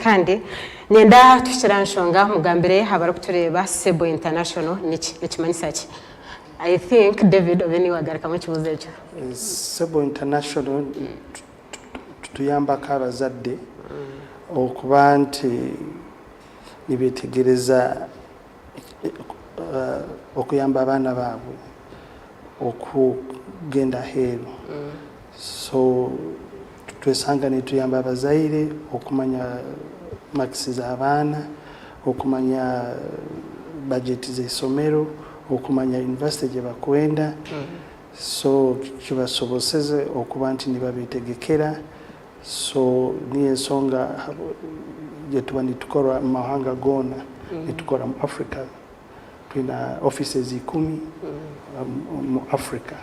Kandi niinyenda tuhikire aha nshonga mugambire abarikutureeba Sebo International niki? Nikimanyisa ki? I think David obe niiwe wagarukamu ekibuuzo ekyo. Sebo International tutuyambako abazadde okuba nti nibetegereza okuyamba abaana baabwe okugenda aheeru. So twesanga nituyamba abazaire okumanya marks z'abaana, okumanya budget z'eisomero, okumanya university gyebakwenda. So kibasoboseze okuba nti nibabetegekera. So niyo ensonga gyetuba nitukora omu mahanga goona, nitukora mu Africa. Twine offices ikumi omu Africa.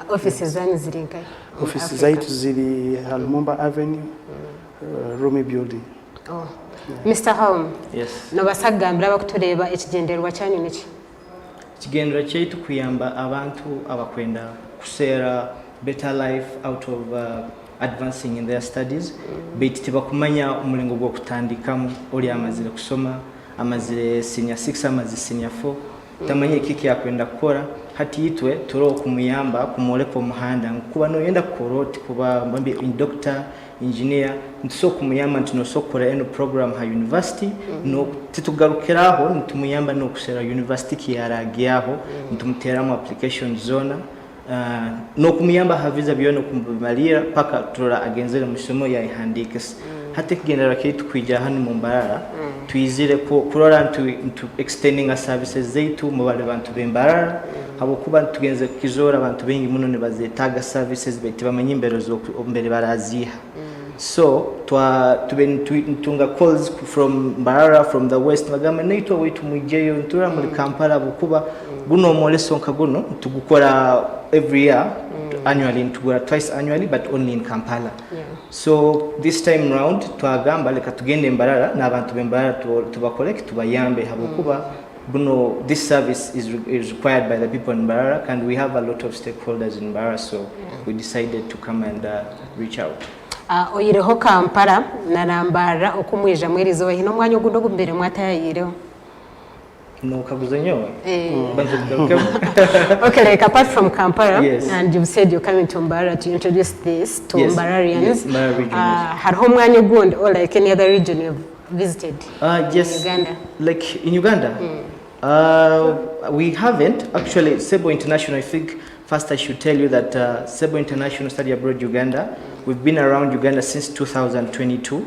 Offices zanyu ziri nkahi? Omu Office Africa? zaitu ziri ha Lumumba Avenue, Rumi Building. Oh. Mister Home, Yes. nobaasa kugambira abakutureeba ekigyendererwa kyanyu niki? Ekigendererwa kyaitu kuyamba abantu abakwenda kuseera better life out of advancing in their studies beitu tibakumanya omuringo gw'okutandikamu ori amazire kusoma amazire senior 6 amazire senior 4 tamanyire kiki ekyakwenda kukora hati itwe turi okumuyamba kumworeka omuhanda ngu kuba noyenda kukora oti kuba maybe doctor Engineer, nitusobola kumuyamba nti nosobola kukora enu program ha university, no titugarukira aho nitumuyamba nokusera university kiyaragyaho, nitumuteramu applications zona, nokumuyamba ha visa byona okubimalira paka turora agenzere mwisomo yayehandikisa. Hati ekigendererwa kyaitu kwija hanu mu Mbarara, twizire kurora nti nitu extendinga services zaitu mubali bantu be Mbarara, Habwokuba nitugenze kukizoora abantu baingi muno nibazetaga services baitu tibamanya embera mbere baraziiha. So twa tube nitunga calls from Mbarara, from the west nibagamba naitwe owaitu mwijeyo niturora muri Kampala habwokuba guno omwoleso nka guno nitugukora every year annually nitugukora twice annually but only in Kampala. So this time round twagamba leka tugende Mbarara n'abantu b'Embarara tubakoreki tubayambe habwokuba Buno this service is, is required by the people in Mbarara and we have a lot of stakeholders in Mbarara so we decided to come and reach out. Oihireho Kampala na Mbarara oku mwijamu eriizooba haine omwanya ogundi ogu mubaire mwatayayiireho? Nokaguza nyowe? Banza obigarukemu. Okay, like apart from Kampala Yes. and you've said you're coming to Mbarara to introduce this to Yes, Mbararians. yes, Mbarara region, yes. Hariho omwanya ogundi or like any other region you've visited Yes. in Uganda? Like in Uganda? We haven't. Actually, Sebo International, I think first I should tell you that Sebo International Study Abroad Uganda, we've been around Uganda since 2022.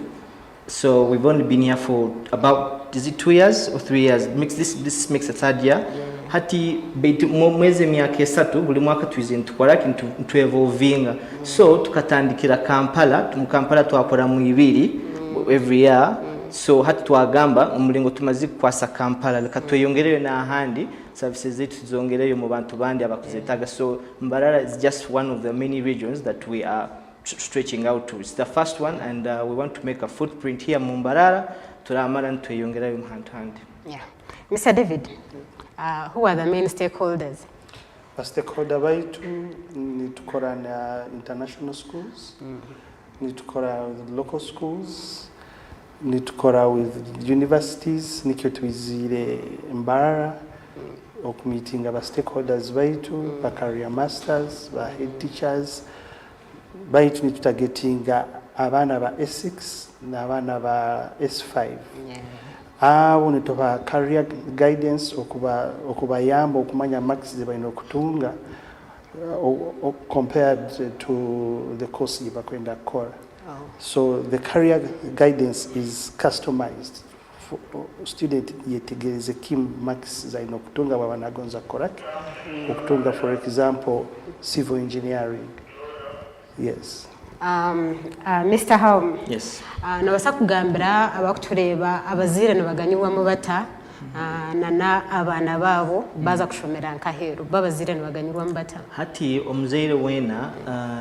So we've only been here for about, is it 2 years or 3 years? This makes a third year. Hati baitu mwezi emyaka 3 buli mwaka twize nitukora ki nituevolvinga. So tukatandikira Kampala, mu Kampala twakora mu ibiri every year. So hati twagamba omulingo tumaze kukwasa Kampala leka tweyongereyo n'ahandi services zaitu tuzongereyo mu bantu bandi abakuzetaga. So Mbarara is just one of the many regions that we are stretching out to. It's the first one and we want to make a footprint here mu Mbarara turamara nitweyongerayo mu hantu handi. Yeah. Mr. David, who are the main stakeholders? Ba stakeholder baitu nitukora na international schools, nitukora with local schools, nitukora with universities. Nikyo twiziire Mbarara okumeetinga ba stakeholders baitu, ba career masters, ba head teachers baitu. Nitutargetinga abaana ba S6 n'abaana ba S5. Abo nitubaha career guidance okubayamba okumanya marks ze balina okutunga compared to the course gye bakwenda kukola. So the career guidance is customized for student yetegereze kim marks zalina okutunga bwaba nagonza kukola ki okutunga, for example, civil engineering, yes. Mr. Home, Yes. Nobasa kugambira abakutureeba abazaire nibaganyirwamu bata nana abaana baabo baza kushomera nk'aheeru bo abazaire nibaganyirwamu bata? Hati omuzaire weena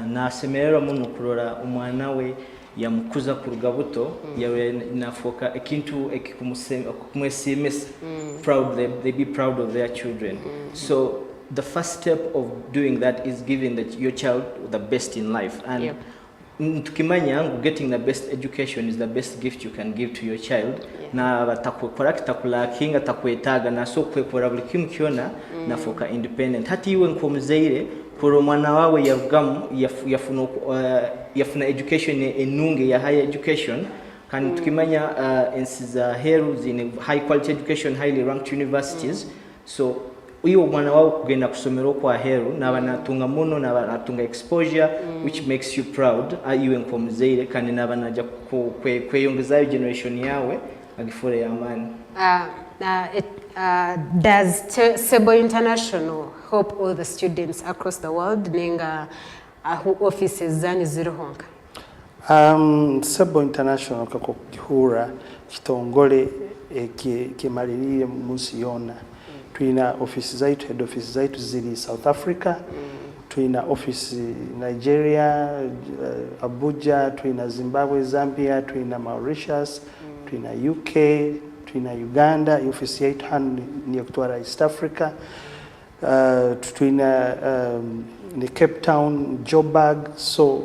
nasemererwa muno kurora omwana we yamukuza kuruga buto yabe nafuuka ekintu ekikumwesiimisa, proud, they be proud of their children. So the first step of doing that is giving your child the best in life and Nitukimanya ngu getting the best education is the best gift you can give to your child. Naaba takukora ki, takulakinga, takwetaaga, naasobola kwekorra buli kimu kyona, nafooka independent. Hati iwe nk'omuzaire kurora omwana waawe yarugamu yafuna yafuna education enungi eya higher education kandi nitukimanya ensi z'aheeru ziine high quality education, highly ranked universities. So iwe omwana wawe kugenda kusomera okwo aheeru naaba natunga muno, naaba natunga exposure which makes you proud iwe nk'omuzaire kandi naaba naija kweyongezayo generation yaawe agifuure y'amaani. Does Sebo International help all the students across the world ninga ahu offices zanyu ziri honka? Sebo International nk'okugihurra kitongore ekyemaririire mu nsi yoona. Twina ofiisi zaitu, head office zaitu ziri South Africa, twina ofiisi Nigeria, Abuja, twina Zimbabwe, Zambia, twina Mauritius, twina UK, twina Uganda, ofiisi yaitu hanu niyo ekutwara East Africa, twina ne Cape Town, Joburg, so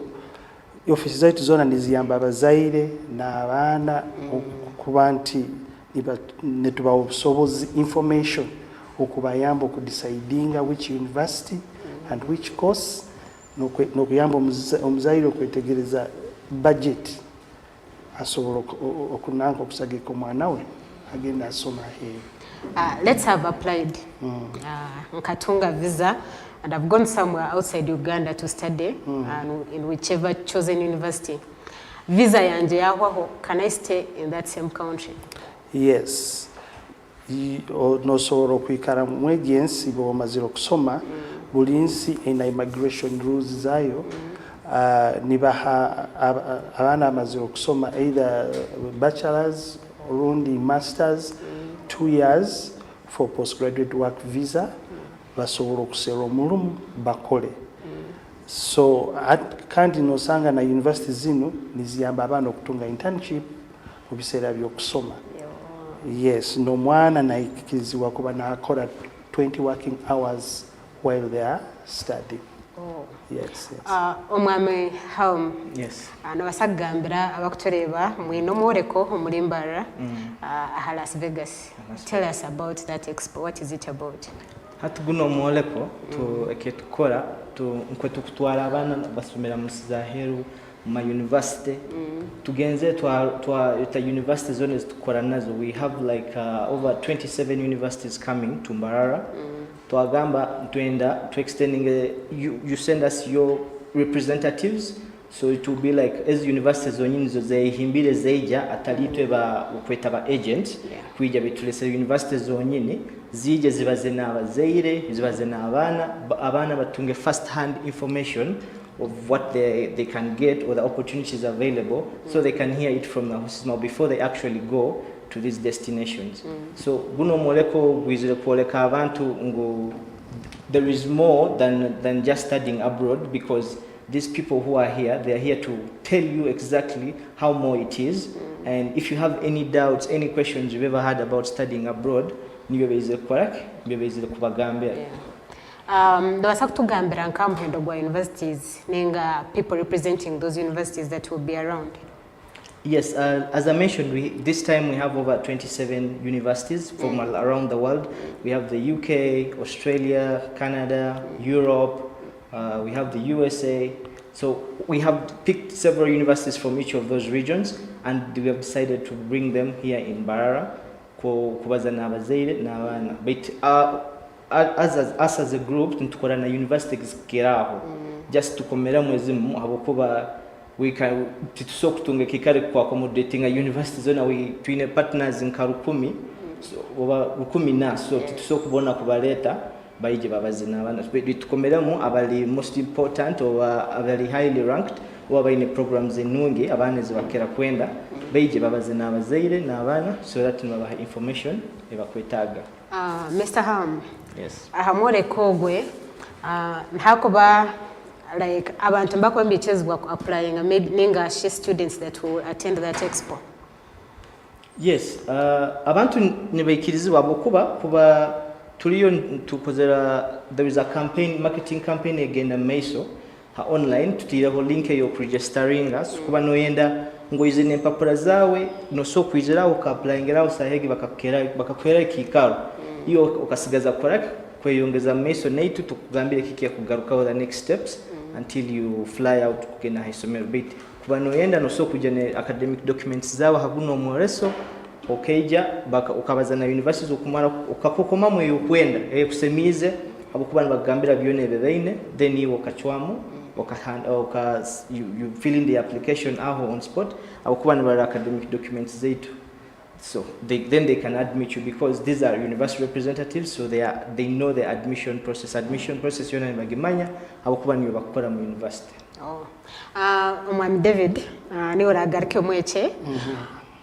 ofiisi zaitu zoona niziyamba abazaire n'abaana okuba nti nitubaha obusobozi, information okubayamba okudecidinga which university and which course n'okuyamba omuzaire okwetegereza budget asobola okunanka okusagika omwana we agenda asoma aheeru. Let's have applied nkatunga visa and I've gone somewhere outside Uganda to study in whichever chosen university. Visa yangye yahwaho, can I stay in that same country? Yes. Nosobola okwikara mwegi ensi bwoba omazire okusoma. Buli nsi eine immigration rules zayo. Nibaha abaana abamazire okusoma either bachelors rundi masters 2 years for postgraduate work visa, basobola okusera omurumu bakole. So kandi nosanga na university zinu niziyamba abaana okutunga internship mu biseera by'okusoma. Yes, n'omwana naikirizibwa kuba nakora 20 working hours while they are studying. Yes. Omwami Helm, Yes. Nobasa kugambira abakutureeba mwine omworeko omuri Mbarara aha Las Vegas. Las Tell us about that expo. What is it about? Hati guno omworeko ekitukora nkwe tukutwara abaana basomera mu nsi z'aheeru mu ma university, tugenze twayeta university zona ezitukora nazo. We have like over 27 universities coming to Mbarara. Twagamba twenda to extending you send us your representatives, so it will be like as universities zonyini zo zehimbire zeija, atali itwe ba okweta ba agents kwija bitulesere. University zonyini ziije zibaze n'abazaire, zibaze n'abaana, abaana batunge first hand information of what they can get or the opportunities available, so they can hear it from the horse's mouth before they actually go to these destinations. So guno omwoleko gwizire kwoleka abantu ngu there is more than just studying abroad, because these people who are here, they are here to tell you exactly how more it is. And if you have any doubts, any questions you've ever had about studying abroad, nibyo beizire kukora ki? Nibyo beizire kubagambira. Ndabasa kutugambira nka muhendo gwa universities ninga people representing those universities that will be around? Yes, as I mentioned, this time we have over 27 universities from all around the world. We have the UK, Australia, Canada, Europe, we have the USA. So we have picked several universities from each of those regions and we have decided to bring them here in Mbarara kubaza n'abazaire n'abaana. But us as a group nitukora na university zikiraho, just tukomeramu ezimu habwokuba we can titusobola kutunga ekikare ku accommodatinga university zona. We twine partners nka 1000, so, oba 1000 na, so titusobola kubona kubaleeta baije babaze n'abaana. Tukomeremu abali most important oba abali highly ranked oba baine programs enungi abaana ezibakera kwenda, baije babaze n'abazaire n'abaana so that nibabaha information ebakwetaaga. Mr. Ham, Yes. Aha mworeko ogwe nhakuba like abantu mbakuba mbikirizibwa ku applyinga maybe ninga shi students that will attend that expo? Yes, abantu nibaikirizibwa habwokuba kuba tuliyo tukozera, there is a campaign, marketing campaign egenda mu maiso. Ha online tutaireho link ey'okuregisteringa so kuba noyenda ngu oize n'empapura zaawe nosobola kwizira aho oka applyingira aho saaha egi bakakuheera ekiikaro iwe okasigaza kukora ki? Kweyongeza mu maiso naitwe tukugambire kiki ekugarukaho the next steps until you fly out kugenda aha isomero baitu kuba noyenda nosobola kwija ne academic documents zaawe aha gunu omwoleso okaija okabaza na universities okumara okakokomamu eyokwenda eyekusemiize habwokuba nibakugambira byona ebi baine then iwe okacwamu oka you, you fill in the application aho on spot habwokuba nibarora academic documents zaitu. So they, then they can admit you because these are university representatives, so they are they know the admission process. Admission process yona nibagimanya habwokuba niyo bakukora mu university. Oh. Uh, Omwami David, uh, niwe oragaruke omwekye.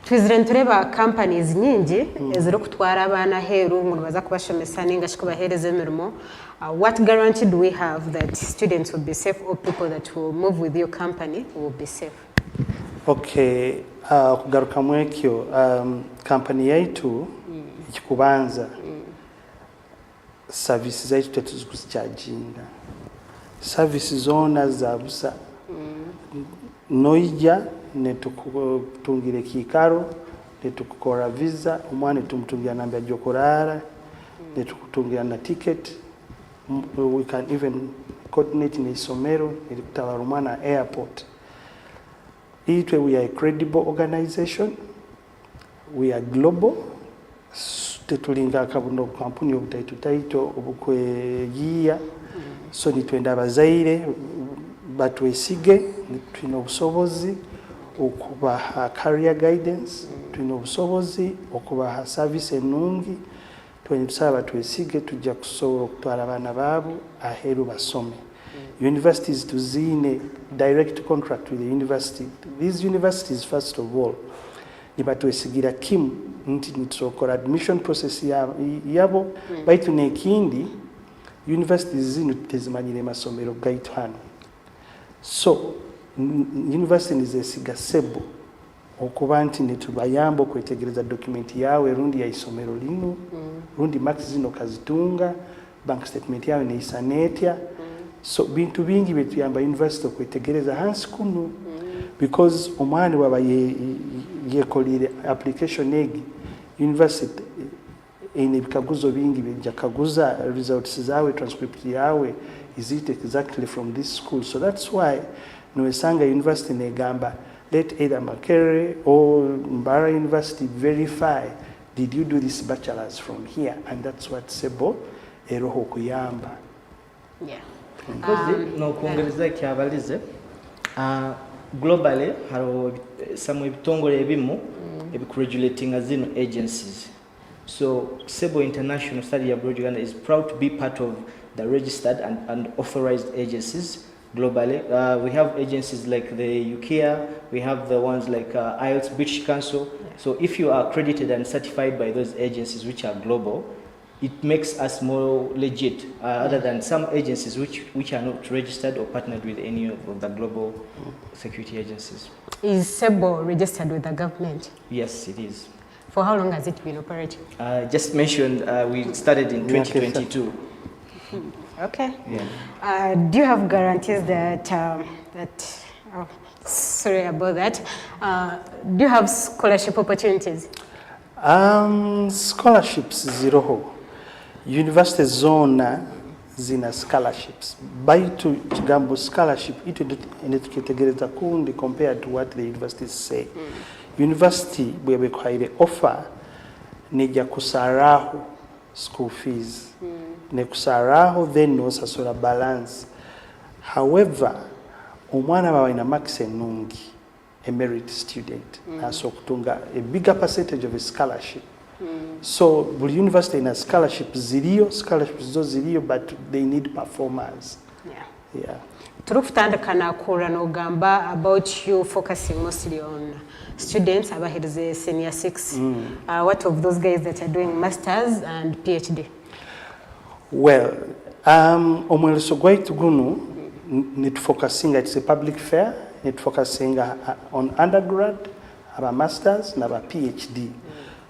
Twizire nitureeba companies nyingi ezirikutwara abaana aheeru ngu nibaza kubashomesa ninga shi kubaheereza emirimo. Uh, what guarantee do we have that students will be safe or people that will move with your company will be safe? Okay, okugarukamu ekyo, kampani yaitu ekikubanza service zaitu tetuzikuzichaginga. Service zoona za busa. Noija nitukutungira ekiikaro, nitukukorra visa, omwana nitumutungira nambere aija okuraara, nitukutungira na ticket, we can even coordinate n'eisomero nirikutabara omwana aha airport. Itwe we are a credible organization, we are global, teturi nka buno bukampuni obutaito taito obukweyiiya, so nitwenda abazaire batwesige, twine obusobozi okubaha career guidance, twine obusobozi okubaha service enungi, Twena nitusaba batwesige tujja kusobora okutwara abaana baabo aheeru basome. Universities tuziine direct contract with the university. These universities first of all nibatwesigira kimu nti nitusobora kukora admission process yabo baitu n'ekindi universities zinu tezimanyire masomero gaitu hanu. So university nizesiga Sebo Okuba nti nitubayamba okwetegereza document yaawe rundi ya isomero linu, rundi marks zinu okazitunga, bank statement yaawe neisana etya. So bintu bingi byetuyamba university okwetegereza hansi kunu because omwana bwaba yekoliire application egi, university Eine ebikaguzo bingi byaija kukaguza, results zaawe, transcript yaawe, is it exactly from this school? So that's why nowesanga university negamba let either Makerere or Mbarara University verify did you do this bachelors from here and that's what Sebo eroho okuyamba. Yeah. Mpozi nokwongereza ekyabalize globally haroho some ebitongore ebimu ebikuregulatinga zinu agencies. So Sebo International Study Abroad Uganda is proud to be part of the registered and, and authorized agencies globally. We have agencies like the UKEA, we have the ones like IELTS, British Council. Yeah. So if you are accredited and certified by those agencies which are global, it makes us more legit other than some agencies which, which are not registered or partnered with any of the global security agencies. Is SEBO registered with the government? Yes, it is. For how long has it been operating? Just mentioned we started in 2022. Okay. Yeah. Do you have guarantees that, that oh, sorry about that. Do you have scholarship opportunities? Scholarships ziroho. University zoona zina scholarships. Baitu kigambo scholarship itwe nitukyetegereza kundi compared to what the universities say. University bweba ekuhaire offer neija kusaraho school fees. Nekusaraho then nosasura balance. However, omwana baba aine marks enungi a merit student nasobola kutunga a bigger percentage of a scholarship. So buli university ina scholarship ziriyo, scholarships zo ziriyo but they need performers. Yeah. Yeah. Turikutandika nakuhurira nogamba about you focusing mostly on students abaherize senior 6. What of those guys that are doing masters and PhD? Well, omwereso gwaitu gunu nitufokasinga, it's a public fair, nitufokasinga on undergrad, aba masters naba PhD.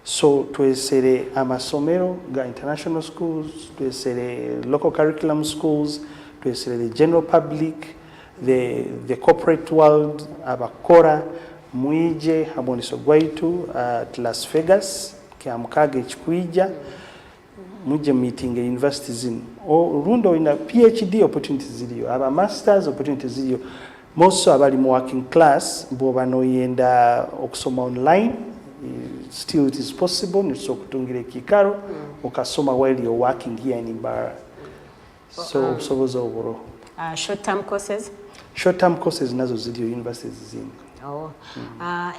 So twesere amasomero ga international schools, twesere local curriculum schools, twesere the general public, The, the corporate world, abakora, mwije ha mwoleso gwaitu at Las Vegas, Kyamukaaga ekikwija, mwije meeting university zinu. Rundi oyina PhD, opportunities ziriyo, aba masters, opportunities ziriyo. Most abali mu working class, bwoba noyenda okusoma online, still it is possible. Nitusobola okutungira ekiikaro okasoma while you're working here in Mbarara. So obusobozi oburo. Short term courses? Short term courses nazo ziriyo, universities zindi. Oh.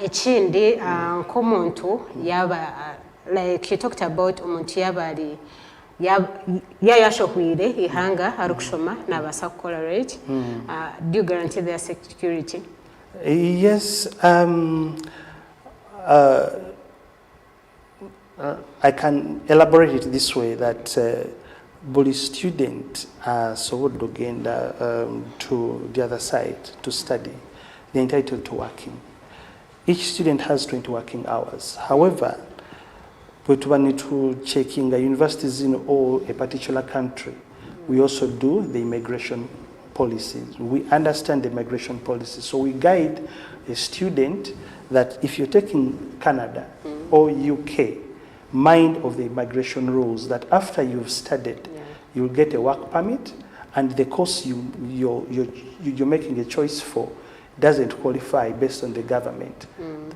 Ekindi, nk'omuntu yaba, like you talked about, omuntu yaba ari yayashohwire ihanga arikushoma, nabaasa kukora, right? Do you guarantee their security? Yes, I can elaborate it this way, that buli student asobodde ogenda to the other side to study, they're entitled to working. Each student has 20 working hours. However, bwe tuba nitucheckinga universities in or a particular country, we also do the immigration policies. We understand the immigration policies. So we guide a student that if you're taking Canada or UK, mind of the immigration rules, that after you've studied, you'll get a work permit, and the course you're making a choice for doesn't qualify based on the government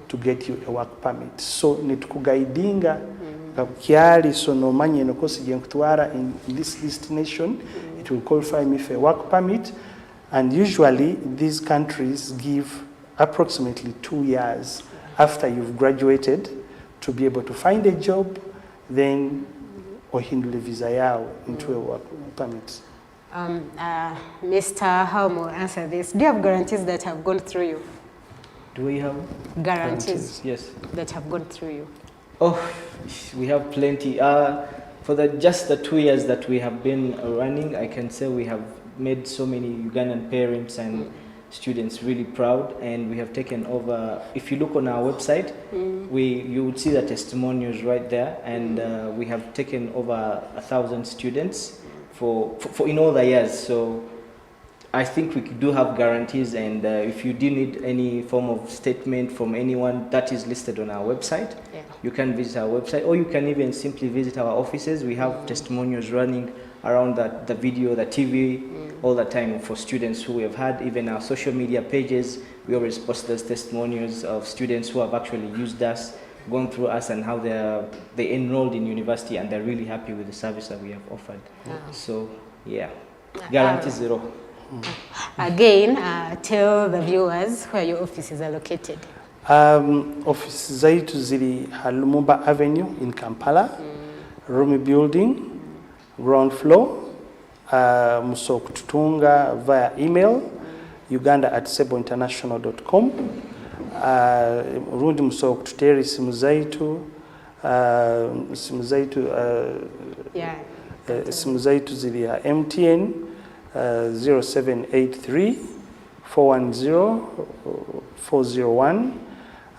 to get you a work permit. So nitukuguidinga kyali, so nomanya eno course gye nkutwara in this destination, it will qualify me for a work permit. And usually these countries give approximately 2 years after you've graduated to be able to find a job, then ohindule visa yawe into a work permit. Mr. Halm will answer this. Do you have guarantees that have gone through you? Do we have? Guarantees Yes. that have gone through you. Oh, we have plenty. For the just the 2 years that we have been running, I can say we have made so many Ugandan parents and students really proud, and we have taken over. If you look on our website, we you would see the testimonials right there, and we have taken over 1,000 students for in all the years. So I think we do have guarantees, and if you do need any form of statement from anyone, that is listed on our website. You can visit our website, or you can even simply visit our offices. We have testimonials running around the video, the TV, all the time for students who we have had. Even our social media pages, we always post those testimonials of students who have actually used us, gone through us, and how they enrolled in university, and they're really happy with the service that we have offered. So, yeah, guarantee zero. Again, tell the viewers where your offices are located. Office zaitu ziri ha Lumumba Avenue in Kampala, Rumi Building, ground floor. Musobola kututunga via email uganda@sebointernational.com. Rundi musobola kututeera esimu zaitu, esimu zaitu esimu zaitu ziri ya MTN, 0783 410 401,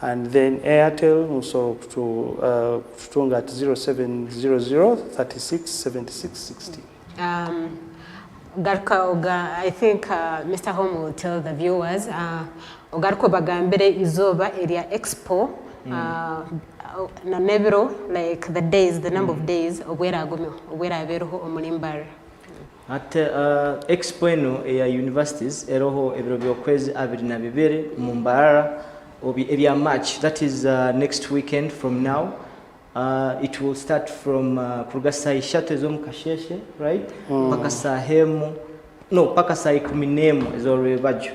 and then Airtel musobola kututunga at 0700 36 76 60. Garuka oga, I think Mr. Home will tell the viewers, ogaruka bagambire izooba erya expo na nebiro, like the days, the number of days obweragumeho, obwerabeereho omuri Mbarara. Ate expo eno eya universities eroho ebiro by'okwezi 22 mu Mbarara, ebya March, that is next weekend from now. It will start from kuruga saa 3 ez'omukasheshe, right, paka saa hemu, no, paka saa 11 ez'orwebagyo.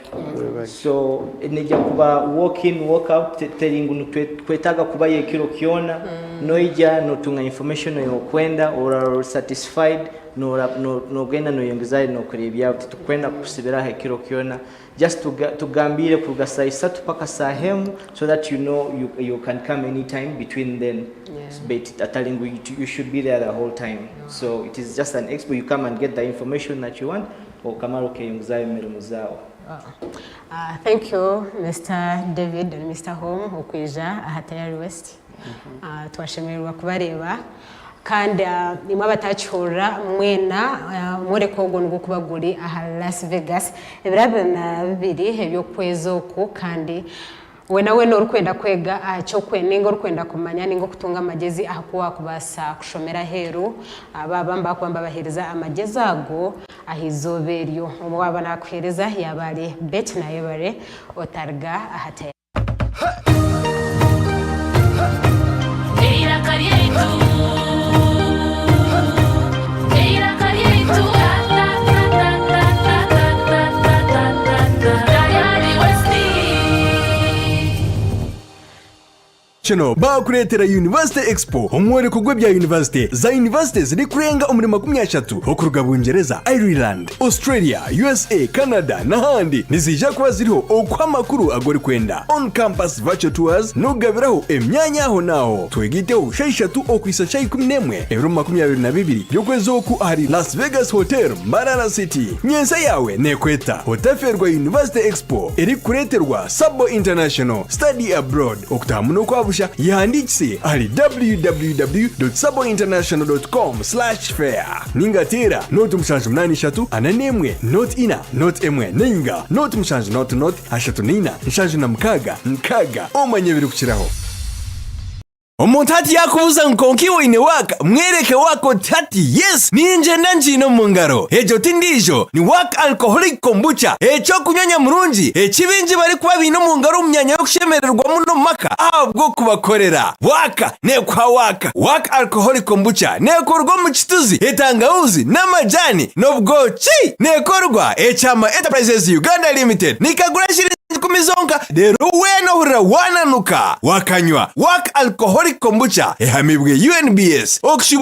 So nijja kuba walk in, walk out, teringu twetaaga kubayo ekiro kyona. Noija notunga information eyokwenda, orara satisfied, nogenda noyongezayo nokora ebyawe. Titukwenda kusibiraho ekiro kyona, just tugambire kuruga saa 3 paka saa hemu, so that you know you can come anytime between then. But atalingu you should be there the whole time. So it is just an expo. You come and get the information that you want, okamara okeyongezayo emirimu zaawe. Thank you, Mr. David and Mr. Home, okwija aha Tayari West. Twashemererwa kubareba. Kandi imwe abatakihurira mwena, omworeko ogwo nigukuba guri aha Las Vegas ebiro 22 eby'okwezi oku kandi weena weena orikwenda kwega aha ky'okwe ninga orikwenda kumanya ninga okutunga amagyezi aha ku waakubaasa kushomera aheeru, baaba nibakuba nibabaheereza amagyezi ago aha izooba eryo. Owaaba naakuheereza yaaba ari Betty Nayebare, otariga aha tayari. Eiraka ryaitu, eiraka ryaitu, Tayari West. Kino baakureetera University Expo, omworeko gw'ebya yunivasite za yunivasite zirikurenga omuri 30 okuruga Bungyereza, Ireland, Australia, USA, Canada n'ahandi niziija kuba ziriho okuha amakuru agu orikwenda, on-campus virtual tours n'okugabiraho emyanya aho n'aho. Twegaiteho shaaha ishatu okuhitsya shaaha 11 ebiro 22 by'okwezi oku ahari Las Vegas Hotel, Mbarara City. Nyentsya yaawe neekweta. Otafeerwa University Expo erikukureeterwa Sabo International Study Abroad. Okutahamu n'okwa busha, yehandiikise ahari www.sabointernational.com/fair ninga teera 0783 41 04 01 ninga 07 00 34 76 6 omanye ebirikukiraho. Omuntu hati yaakubuuza ngu kwonka iwe oine waaka, mwereke waaka oti hati yes ningyenda ngiine omu ngaro. Egyo ti ndiijo, ni Waaka Alcoholic Kombucha, eky'okunywa nyamurungi eki baingi barikuba baine omu ngaro omu myanya y'okushemererwamu n'omu maka ahabw'okubakorera. Waaka neekuha waaka. Waaka Alcoholic Kombucha neekorwa omu kituzi, etangahuuzi n'amajaani n'obwoki. Neekorwa Ekyama Enterprises Uganda Limited. Nikagura shiringi ikumi zonka reero weena ohurira waananuka wakanywa Waaka Alcoholic Kombucha ehamibwe UNBS. Okushuubura.